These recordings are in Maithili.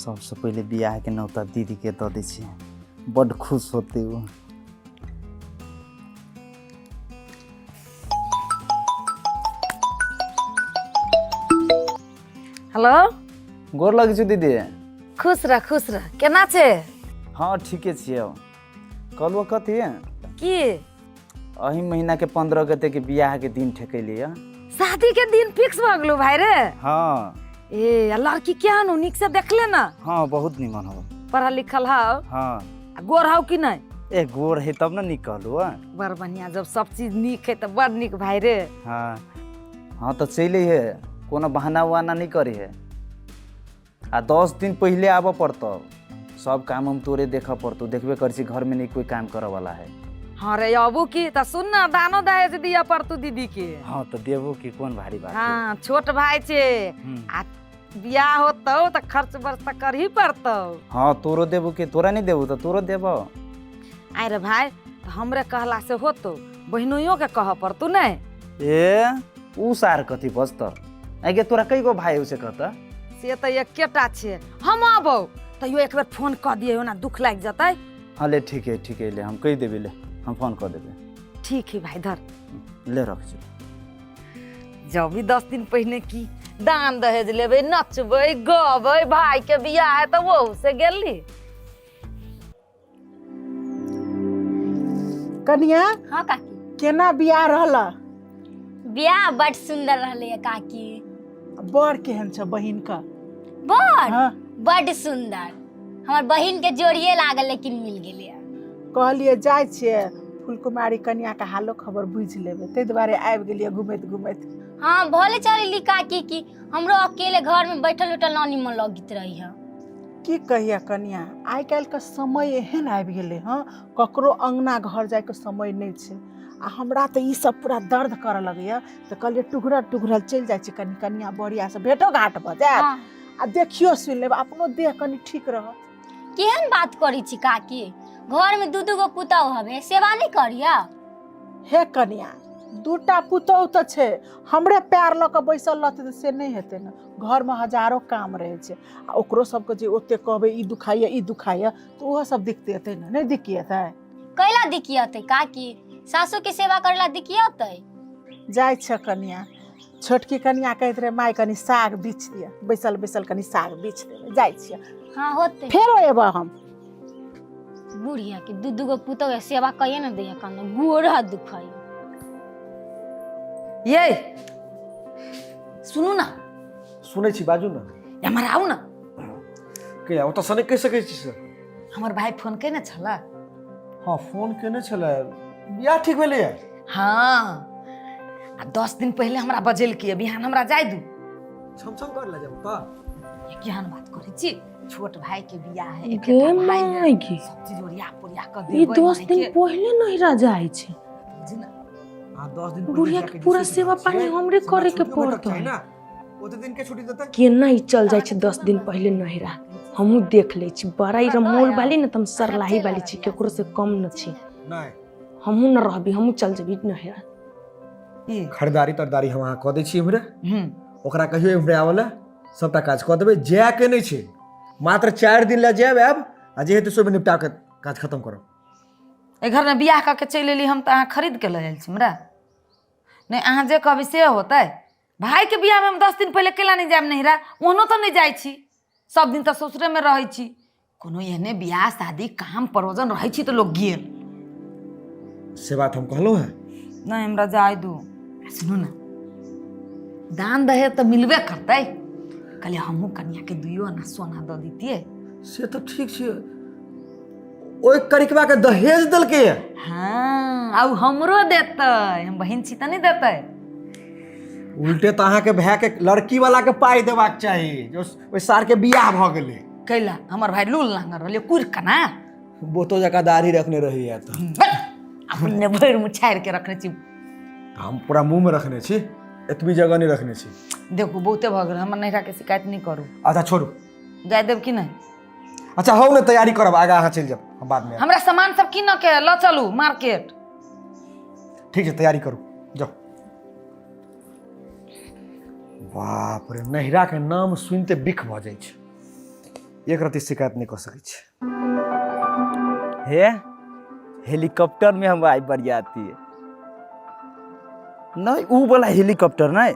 सबसँ पहिले बियाहके नौता दीदीके दऽ दै छियै, बड्ड खुश होतै ओ। हेलो, गोर लगै छौ दीदी। खुश रह, खुश रह। केना छै? हँ, ठीके छियै। कहलहुँ कथी? की? एहि महीनाके 15 गते के बियाहके दिन ठेकेलियै। शादी के दिन फिक्स भऽ गेलो भाई रे? हँ। ए, आ लड़की केहन हो? नीक से देखले ना? हँ, बहुत निमन हो। पढ़ल लिखल हौ? हँ। आ गोर हौ कि नहि? ए, गोर है तब ने नीक कहलहुँ हँ। बड़ बढ़िया, जब सब चीज नीक है तऽ बड़ नीक भाई रे। हँ हँ, तऽ चलि है, कोनो बहाना उहाना नहि करी है। आ 10 दिन पहिले आबऽ पड़तौ, सब काम हम तोरे देखऽ पड़तौ। देखबे करै छी, घरमे नहि कोई काम करऽ वाला है। हाँ रे, अबू की तऽ सुन ना, दानो दहेज दिया पड़तू दीदी के। हाँ, तऽ देबो की, कोन भारी बात है। हाँ, छोट भाई छे। आ बियाह होतौ तऽ खर्च बर्च तऽ करही पड़तौ। हाँ, तोरो देबो की, तोरा नहीं देबो तऽ तोरो देबो। आइ रे भाई, तऽ हमरे कहला से होतौ? बहिनोइयो के कहऽ पड़तौ ने। ए, ऊ सार कथी बजतौ? आगे तोरा कई गो भाई उसे कहता? से तऽ एकेटा छै। हम आबौ तैयो एक बेर फोन कऽ दियै, ओना दुख लागि जेतै। हाँ ले, ठीक है, ठीक है, ले हम कहि देबै, ले हम फोन कऽ देबै। ठीक है भाई, धर। ले, रख छी। जब भी 10 दिन पहिने की दान दहेज लेबै, नचबै गबै, भाई के बियाह है तऽ ओहू से गेली। कनिया। हाँ काकी। केना बियाह रहल? बियाह बड सुंदर रहलै है काकी। बड़ केहन छ बहिन का? बड़? हाँ। बड सुंदर, हमर बहिन के जोड़िए लागल लेकिन मिल गेलै। कहलिए जाइ छियै, फुलकुमारी कनिया के हालो खबर बुझि लेबै, ताहि दुआरे आबि गेलियै घुमैत घुमैत। हाँ, भले चलेली काकी, की हमरो अकेले घर में बैठल उठल ना निमन लगैत रही है। की कहिया कनिया, आइ काल्हिके समय एहन आबि गेलै हँ, ककरो अङ्गना घर जाइके समय नहि छै। आ हमरा तऽ ई सब पूरा दर्द करऽ लगैया, तऽ कहलियै टुघरल टुघरल चलि जाइ छी, कनि कनिया बढ़िआँसँ भेटो घाट भऽ जायत आ देखियो सुनि लेब, अपनो देह कनि ठीक रहत। केहन बात करै छी काकी, घर में दू दू गो पुतहु हवे, सेवा नहि करिया? हे कनिया, दूटा पुतहु तऽ छै, हमरे पैर लऽ कऽ बैसल रहतै तऽ से नहि हेतै ने। घरमे हजारो काम रहै छै आ ओकरो सबके जे ओते कहबै ई दुखाइए, ई दुखाइए, तऽ ओहो सब दिक्कतेतै ने? नहि दिक्कतेतै? कैला दिक्कतेतै काकी? सासू के सेवा करला दिक्कतेतै? जाइ छै कनिया, छोटकी कनिया कहैत रहे माय कनि साग बीछ दिअ, बैसल बैसल कनि साग बीछ देबै, जाइ छियै। हाँ, होतै। फेरो एबऽ हम। बुढ़िया के दू दू गो पुतहु के सेवा कहिए ने दैया, कनो गोड़ हाथ दुखाई। ये सुनू ना। सुनै छी, बाजू ने। एम्हर आउ ने। के ओतऽ नहि कहि सकै छी सर। हमर भाई फोन केने छला। हाँ, फोन केने छलै, बियाह ठीक भेलैया? हाँ, आ 10 दिन पहिले हमरा बजेलकै, बिहान हमरा जाय दू। छम छम कर ले जाब तऽ। केहन बात करै छी? छोट भाई के बियाह है, गे एकेटा भाई है। माय गे। सब चीज ओरिया पोरिया कऽ ई देबै 10 माय दिन के। पहिले नहिरा जाइ छै? बुझी ने। आ 10 दिन पहिले बुढ़िया जाके के पूरा जे छै सेवा से पानी हमरे हमरा करे के छुट्टियो भेटक पड़तै। चाही ना, ओते दिन के छुट्टी देतै? केना ई चल जाइ छै 10 दिन पहिले नहिरा? हमहूँ देख लै छी। बड़ा ई रमोल बाली ने, तऽ हम सरलाही बाली छी, केकरो से कम न छी। नहि। हमहूँ न रहबी, हमहूँ चल जेबी नहिरा। खरीदारी तरदारी हम अहाँ कऽ दै छी इम्हरे। ओकरा कहियो इम्हरे आबऽ लए, सबटा काज कऽ देबै। जायके नहि छै, मात्र 4 दिन लए जायब आयब आ जे हेतै से निपटा कऽ काज खतम करब। एहि घरमे बियाह कऽ के चलि एली हम तऽ अहाँ खरीद के लऽ आयल छी हमरा? नहि, अहाँ जे कहबै से होतै? भाइके बियाहमे हम 10 दिन पहिले कैला नहि जायब नहिरा? ओहनो तऽ नहि जाइ छी, सब दिन तऽ ससुरेमे रहै छी। कोनो एहने बियाह शादी काम परोजन रहै छी तऽ लोक गेल। से बात हम कहलहुँ हेँ? नहि, हमरा जाय दू। आ सुनू ने, दान दहेज तऽ मिलबे करतै, कहलियै हमहूँ कनियाके दुइयो आना सोना दऽ दितियै। से तऽ ठीक छै, ओहि करिकबा के दहेज देलकै। हाँ, आ उ हमरो देतै, हम बहिन छी तऽ नहि देतै? उल्टे तऽ अहाँके भाय के लड़की वाला के पाइ देबाक चाही जे ओहि सार के बियाह भऽ गेलै। कैला हमर भाई लूल नांगर रहलै कुर कना? बोतो जकाँ दाढ़ी रखने रहैया तऽ। अपने भरि मुँह छाड़ि के रखने छी। हम पूरा मुँह में रखने छी, एतबी जगह नहीं रखने छी। देखू, बहुते भऽ गेल, हमर नैहरा के शिकायत नहि करू। अच्छा छोड़ू। जाय देब कि नहि? अच्छा हौ ने, तैयारी करब, आगा अहाँ चलि जाब, हम बादमे आयब। हमरा सामान सब कीनऽ के लऽ चलू मार्केट। ठीक छै, तैयारी करू, जाउ। बाप रे, नैहरा के नाम सुनिते बिख भऽ जाइ छै। एक रत्ती शिकायत नहि कऽ सकै छी। हे हेलीकॉप्टर में हम आई बरियाती नहीं, ऊ वाला हेलीकॉप्टर नहीं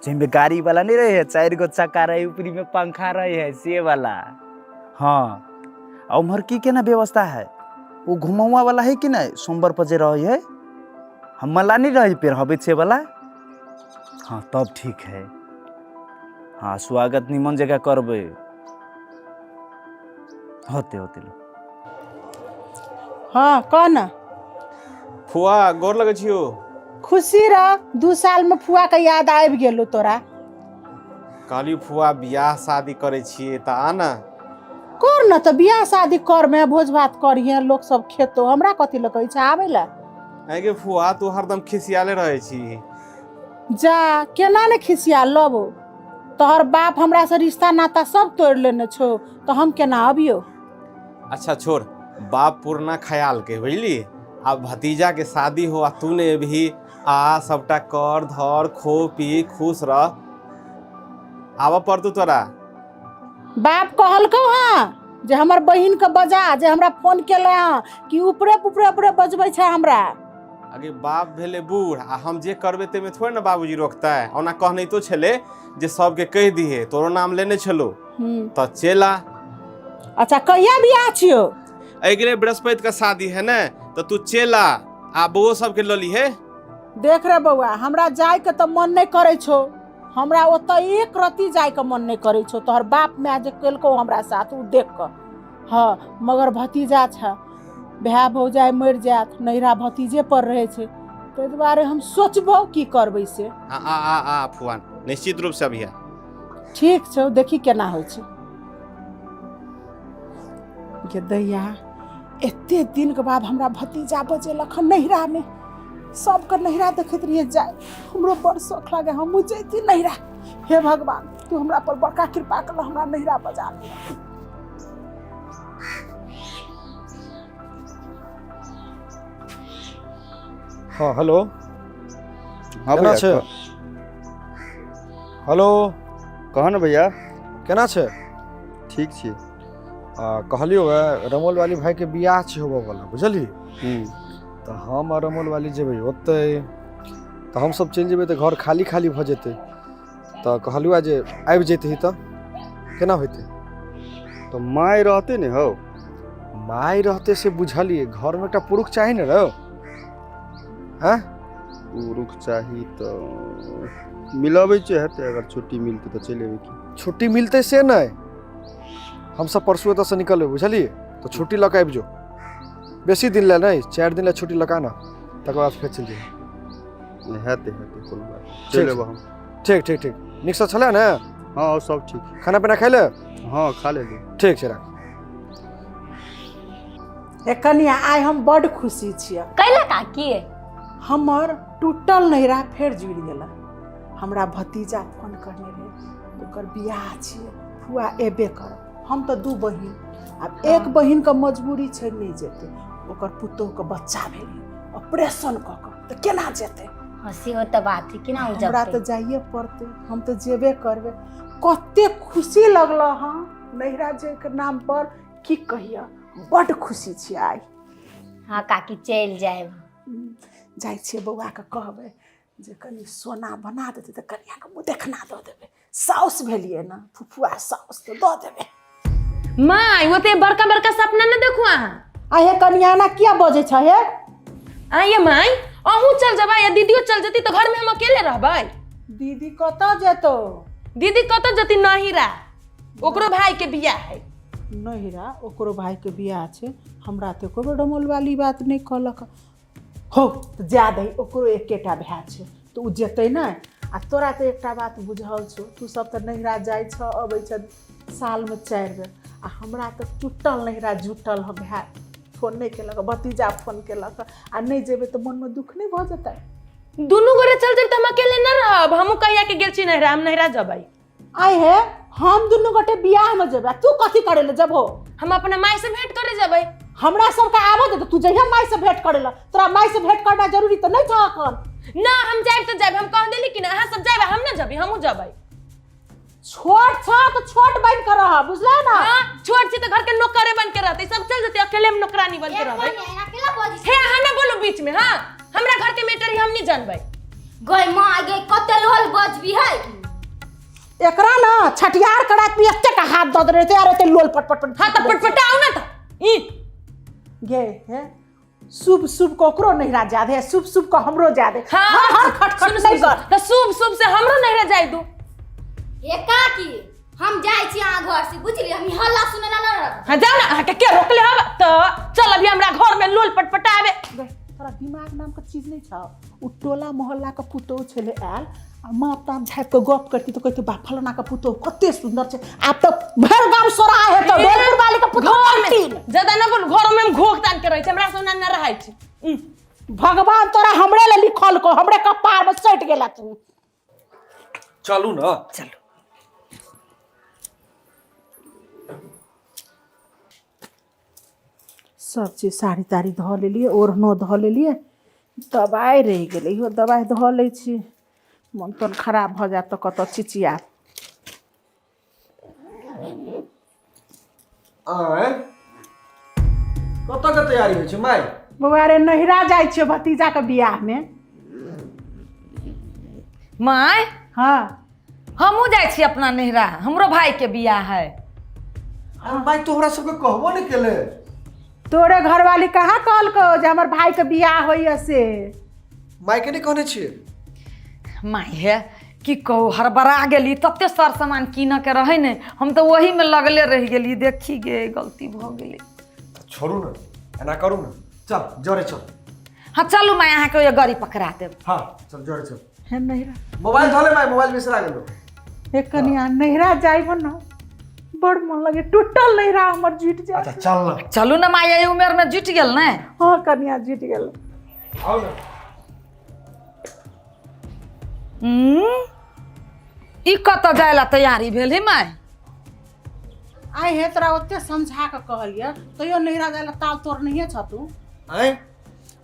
जाहिमे गाड़ी वाला नहीं रहे है, 4 गो चक्का रहे, ऊपरी में पंखा रहे है, से वाला। हाँ, आ उम्हर की केना व्यवस्था है? वो घुमौआ वाला है कि नहीं? सोमवार पर जे रहे है, हम मला नहीं रहे पेड़ हबे से वाला। हाँ तब ठीक है। हाँ स्वागत निमन जगह करबे। होते होते लो। हाँ कह न। फुआ गोर लगै छियौ। खुशी रह, 2 साल में फुआ के याद आबि गेलो तोरा। कहली फुआ बियाह शादी करै छियै तऽ आ न। कर न तऽ बियाह शादी कर में भोज भात करिहे, लोक सब खेतो, हमरा कथी लए कहै छै आबै लए? ऐ गे फुआ तू हरदम खिसियाले रहै छी। जा केना ने खिसिया लबो, तोहर बाप हमरा से रिश्ता नाता सब तोड़ि लेने छौ तऽ हम केना अबियौ? अच्छा छोड़, बाप पुरना ख्याल के बुझली, आ भतीजा के शादी हो आ तू ने भी आ सबटा कर धर खो पी खुश रह। आबऽ पड़तौ तोरा। बाप कहलकौ हँ जे हमर बहिन के बजा, जे हमरा फोन केले हँ कि ऊपरे ऊपरे ऊपरे बजबै छै हमरा। अगे बाप भेले बूढ़ आ हम जे करबै ताहिमे थोड़े ने बाबूजी रोकतै। ओना कहनैतो छलै जे सबके कहि दिहे, तोरो नाम लेने छलो तऽ चला। अच्छा कहिया बियाह छियौ? अगले बृहस्पति के शादी है ने, तऽ तू चला आ बौओ सबके लऽ लीहे। देख रे बौआ, हमरा जायके तऽ मन नहि करै छौ, हमरा ओतऽ एक रत्ती जायके मन नहि करै छौ। तोहर बाप माय जे केलकौ हमरा साथ ओ देख कऽ। हाँ मगर भतीजा छै, भाय भौजाइ मरि जायत, नैहरा भतीजे पर रहै छै, ताहि दुआरे हम सोचबौ की करबै से। आ आ आ आ फुआ निश्चित रूप से अभिया। ठीक छौ, देखी केना होइ छै। गे दैया, एते दिन के बाद हमरा भतीजा बजेलक हन नैहरा में। सबके नैहरा देखैत रहियै जाय, हमरो बड़ शौक लागे हमहूँ जैती नैहरा। हे भगवान, तू हमरा पर बड़का कृपा कल, हमरा नैहरा बजा ले। हाँ हेलो। हाँ केना भैया छै? हेलो कह न भैया। केना छै? ठीक छी। आ कहलियौ हे रमोल वाली भाई के बियाह छै होबऽ वाला, बुझलही? तऽ हम आ रमोल वाली जेबै ओतै, तऽ हमसब चलि जेबै तऽ घर खाली खाली भऽ जेतै। तऽ कहलियौ जे आबि जैतही तऽ केना होइतै? तऽ माय रहतै ने हौ? माय रहतै से बुझलियै, घरमे एकटा पुरुख चाही ने रौ। हँ पुरुख चाही तऽ मिलबै छै हेतै, अगर छुट्टी मिलतै तऽ चलि एबै। की छुट्टी मिलतै से नहि, हमसब परसू एतऽसँ निकलबै बुझलियै, तऽ छुट्टी लऽ कऽ आबि जो। बेसी दिन लए नहि, 4 दिन लए छुट्टी लऽ कऽ आना, तकर बाद फेर चलि जइहे। हेतै हेतै कोनो बात नहि, चलि एबै हम। ठीक ठीक ठीक, नीकसँ छलै ने? हाँ सब ठीक। खाना पीना खैले? हाँ खा लेली। ठीक छै राख। हे कनिया, आइ हम बड्ड खुशी छियै। कैला काकी? हमर टूटल नैहरा फेर जुड़ि गेल। हमरा भतीजा फोन करने रहे, ओकर बियाह छियै, फुआ एबे कर। हम तऽ 2 बहिन, आब एक बहिनके मजबूरी छै नहि जेतै, ओकर पुतोहके बच्चा भेलै, ऑपरेशन कऽ कऽ तऽ केना जेतै? हाँ सेहो तऽ बात है, केना ओ हमरा जेतै? तऽ जाइए पड़तै, हम तऽ जेबे करबै। कते खुशी लगल हँ नैहरा जाइके नाम पर, की कहिया, बड्ड खुशी छियै आइ। हाँ काकी चलि जायब। जाइ छियै बौआके कहबै जे कनि सोना बना देतै तऽ कनियाके मुँह देखना दऽ देबै। साउस भेलियै ने, फुफुआ साउस, तऽ दऽ देबै। माय ओते बड़का बड़का सपना ने देखू अहाँ। आ हे कनिया एना किया बजै छ हे? आ ये माय, अहूँ चल जेबै या दीदियो चल जेती तऽ घरमे हम अकेले रहबै। दीदी कतऽ जेतौ? दीदी कतऽ जेती? नहिरा, ओकरो भाई के बियाह है। नहिरा ओकरो भाई के बियाह छै, हमरा तऽ एको बेर डमोल वाली बात नहि कहलक। हो तऽ जा दही, ओकरो एकेटा भाय छै तऽ ओ जेतै नहि। आ तोरा तऽ एकटा बात बुझल छौ, तू सब तऽ नहिरा जाइ छऽ अबै छऽ सालमे 4 बेर, आ हमरा तऽ टूटल नहिरा जुटल ह। भाय फोन नहि केलक, भतीजा फोन केलक, आ नहि जेबै तऽ मनमे दुःख नहि भऽ जेतै? दुनू गोरे चल जेबै तऽ हम अकेले न रहब। हमहूँ कहिया के गेल छी नहिरा, हम नहिरा जेबै। आइ हे हम दुनू गोटे बियाहमे जेबै, आ तू कथी करै लए जेबहो? हम अपना माय से भेंट करे जेबै। हमरा सबके आबऽ दे, तू जहिया माय से भेंट करै लए, तोरा माय से भेंट करना जरूरी तऽ नहि छौ अखन। ना हम जायब तऽ जायब, हम कह देली कि ना अहाँ सब जायब, हम ना जेबै, हमहूँ जेबै। छोट छ तऽ छोट बनि कऽ रह, बुझले ना? हाँ, छोट छी तऽ घर के नौकरे बन के रहते, सब चल जेते, अकेले हम नौकरानी बन के रहबै। एना केला बजै हे, अहाँ ना बोलू बीच में। हाँ, हमरा घर के मैटर हम नहीं जानबै। गई माँ गई, कते लोल बजबी है। एकरा ना छठियार करात भी एतेक हाथ दऽ देने रहतै आर एते लोल पट पट पट। हाँ तऽ पटपटाउ ना तऽ ई गे हे, शुभ शुभ ककरो नहिरा जादे, शुभ शुभ को हमरो जादे। हाँ, हर हर खट खट सुनू, नहीं सुनू, कर। तऽ शुभ शुभ से हमरो नहिरा जाय दू। हे काकी, हम जाइ छी अहाँ घर से, बुझलियै? हम ई हल्ला सुनै ला ना रहब। हाँ, जाओ ना, अहाँके के रोकले हब? तऽ चल अभी हमरा घर में लोल पटपटावे। गे, तोरा दिमाग नाम के चीज नहीं छौ? उ टोला मोहल्ला के पुतोह छलै आयल आ माँ ताम झाँपि कऽ गप करती तऽ कहती, बा, फलाना के पुतोह कते सुंदर छै। आब तऽ भरि गाम सोरा हेतौ, ढोलपुर वाली के पुतोह। घर में करतीन। ज्यादा ना बोल, घर में हम घोक तान के रहै छी, हमरा से ओना ना रहै छी। भगवान तोरा हमरे ले लिखल को, हमरे कपार में सटि गेला तू। चलू ना। चलू। सब चीज साड़ी ताड़ी धऽ लेलियै, ओढ़नो धऽ लेलियै, दबाइ रहि गेलै, इहो दबाइ धऽ लै छी। मन तन खराब भऽ जायत तऽ कतऽ चिचियात। आँय, कतऽ के तैयारी होइ छै माय? बौआ रे, नहिरा जाइ छियै भतीजाके बियाहमे। माय। हँ। हमहूँ जाइ छी अपना नैहरा, हमरो भाई के बियाह है। अरे माय, तू हमरा सबके कहबो नहि केले। तोरे घरवाली कहाँ कहलकौ जे हमर भाईके बियाह होइए से? मायके नहि कहने छियै? माय हे, की कहू, हड़बड़ा गेली, तते सर सामान कीनऽ के रहै ने, हम तऽ ओहीमे लगले रहि गेली। देखी गे, गलती भऽ गेलै। तऽ छोड़ू ने, एना करू ने, चल जरे चल। हाँ चलू माय, अहाँके ओहि गाड़ी पकड़ा देब। हाँ चल, जरे चल। हे नहिरा। मोबाइल धऽ ले माय, मोबाइल बिसरा गेलो। हे कनिया, नहिरा जाइब न, बड़ मन लगे, टूटल नहिरा हमर जुटि जाय। अच्छा चल ना। चलू ने माय, एहि उमेरमे जुटि गेल ने। हँ कनिया, जुटि गेल। आउ ने। ई कतऽ जाय ला तैयारी भेल हे माय? आइ हे, तोरा ओते समझा कऽ कहलियै तैयो नहिरा जाय ला ताल तोड़ नहिये छ तू। आँय?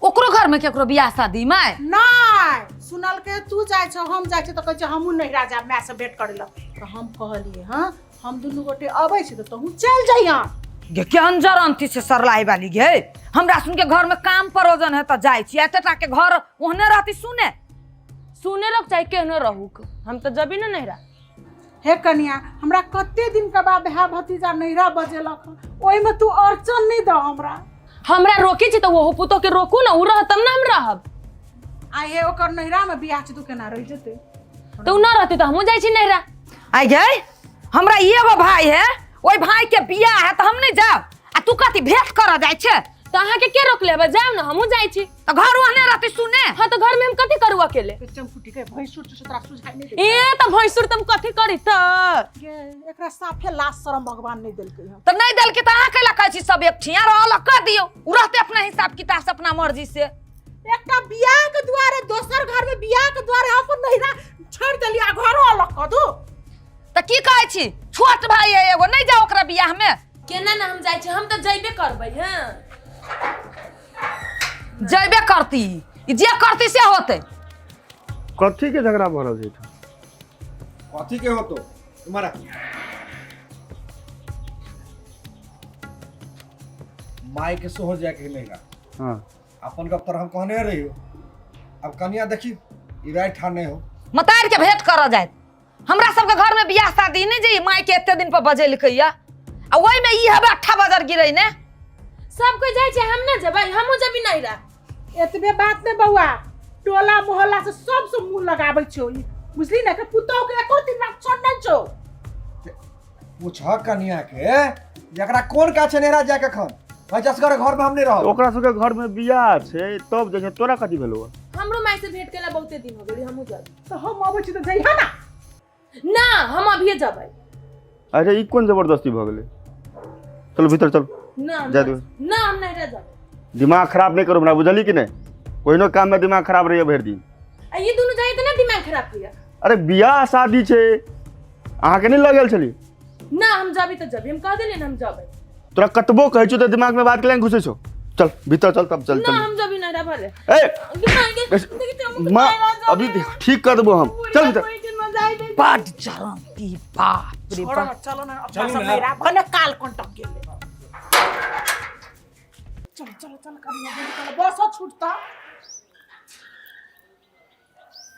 ओकरो घरमे केकरो बियाह शादी माय? नहि सुनलकै तू जाइ छौ, हम जाइ छी, तऽ कहै छै हमहूँ नहिरा जायब मायसँ भेंट करै लए। तऽ हम कहलियै, हँ, हम दुनू गोटे अबै छी तऽ तहूँ चलि जइहँ। गे, केहन जरंती छै सरलाई वाली गे। हमरा सुन के घर में काम परोजन है तऽ जाइ छी, एते टा के घर ओहने रहती सुने। सुने रह चाहे केहनो रहू, हम तऽ जबी ने नहिरा। हे कनिया, हमरा कते दिनके बाद भाय भतीजा नहिरा बजेलक हँ, ओहिमे तू अड़चन नहि दऽ हमरा। हमरा रोकी छी तऽ ओहो पुतोह के रोकू ने, उ रहत तब ने हम रहब। आइ हे, ओकर नहिरामे बियाह छै, तू केना रहि जेतै? तऽ उ न रहतै तऽ हमहूँ जाइ छी नहिरा। आइ गे, हमरा एगो भाई है, ओहि भाई के बियाह है तऽ हम नहि जायब आ तू कथी भेंट करऽ जाइ छै? तऽ अहाँके के रोक लेबै? जाउ ने, हमहूँ जाइ छी। तऽ घर ओहने रहती सुने। हाँ तऽ घर में हम कथी करू अकेले? चमकुटी के भैंसुर छै, तोरा सुझाइ नहि दै। ए तऽ भैंसुर तऽ हम कथी करी तऽ? गे, एकरा साफे लाज शरम भगवान नहि देलकै हँ। तऽ नहि देलकै तऽ अहाँ कैला कहै छी? सब एक ठिया रहल कऽ दियौ, उ रहतै अपना हिसाब किताब से, अपना मर्जी से। एकटा बियाह के दुआरे, दोसर घर में बियाह के दुआरे अपन नहिरा छोड़ि देलियै आ घरो अलग कऽ दू। तऽ की कहै छी, छोट भाई है एगो, नहि जाओ ओकरा बियाह में? केना ने हम जाइ छी, हम तऽ जइबे करबै। हाँ। जैबे करती, ई जे करती से होतै। कथी के झगड़ा भऽ रहल छै एहिठाम? कथी के होतो तुम्हारा? माय के सोहो जाय के नहिरा। हाँ। अपन गप तर हम कहने रहियो, अब कनिया देखी ई राय ठान नहीं हो। मतार के भेंट करऽ जायत। हमरा सबके घर में बियाह शादी नहि जे ई माय के एते दिन पर बजेलकै या आ ओहिमे ई हेबे अट्ठा बजर गिरै ने। सब कोई जाइ छै, हम ना जेबै? हमहूँ जेबी नहिरा। एतबे बात ने बौआ, टोला मोहल्ला से सबसे मुंह लगाबै छौ ई, बुझली ने, के पुतोह के एको दिन रक्षण नहि छौ। पूछह कनिया के जकरा कोन काज छै नहिरा जाय के एखन? भाई जसगर घर में हम नहीं रहब। ओकरा सबके घर में बियाह छै तब जाइ छै, तोरा कथी भेलौ? हमरो माय से भेंट केला बहुते दिन हो गेलै, हमहूँ जेबै। तऽ हम अबै छी तऽ जइहा ना। ना, हम अभिये जेबै। अरे, ई कोन जबरदस्ती भऽ गेलै? चल भीतर चल। ना हम जा ना। दू। ना, हम नहिरा जेबै। दिमाग खराब नहीं करो हमरा, बुझली कि नहीं? कोइनो काम में दिमाग खराब रहिए भरि दिन। आ ये दुनू जाइ तऽ ना दिमाग खराब होइया। अरे, बियाह शादी छै, अहाँके नहीं लगल छली? ना, हम जेबै तऽ जेबै, हम कह देलियै ने, हम जेबै। तोरा कतबो कहै छियौ तऽ दिमाग में बात के लाइन घुसै छौ। चल भीतर चल, तब चल। ना। चल। हम जेबै नहिरा भले। ए माँ, अभी ठीक कर देबो हम, चल भीतर। जाय दे। बड जरंती, बाप रे छोड़ो बाप। ना, चलो ना अपना सब नैहरा, भने काल कंटक गेले। चलो चलो चलो, कनिया जल्दी चलो, बसो छूटता।